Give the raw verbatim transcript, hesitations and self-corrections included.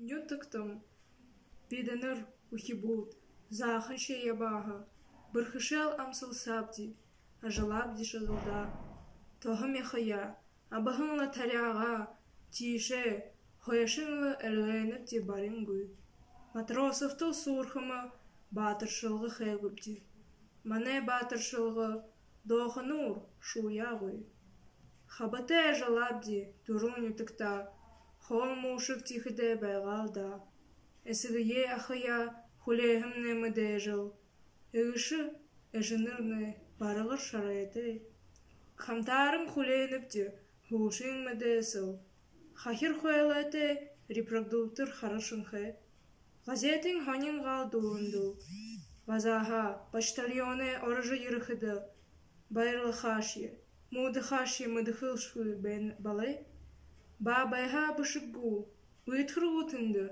Нютагтам бидэнэр, үхибүүд, зааханшье ябаһан, бэрхэшээл амсалсаабди, ажаллаабди шадалдаа. Тоһо мяхаяа, абаһан лэ таряагаа, тиишээ хойшонь лэ эльгээнэбди барингүй. Матросовтол суурхама баатаршалга хээгээбди. Манай баатаршалга доохонуур шууяагүй. Хабатай ажаллаабди түрэл нютагтаа, хоол муушаг тиихэдээ байгаал даа. Эсэгэеэ, ахаяа хүлеэһэмнай мэдээжэл, эгэшэ эжынэрнай барагар шарайтай. Хамтааран хүлеэнэбди һүүлшын мэдээсэл. Хахир хоолойтой репродуктор харашанхай. Газетын һонин гал дүүрэндэл газааһаа почтальоной орожо ерэхэдэ, баярлахашье, муудахашье мэдэхэлшэгүй байна бэлэй. Баабайһаа бэшэг гү, уйдхар гү тэндэ?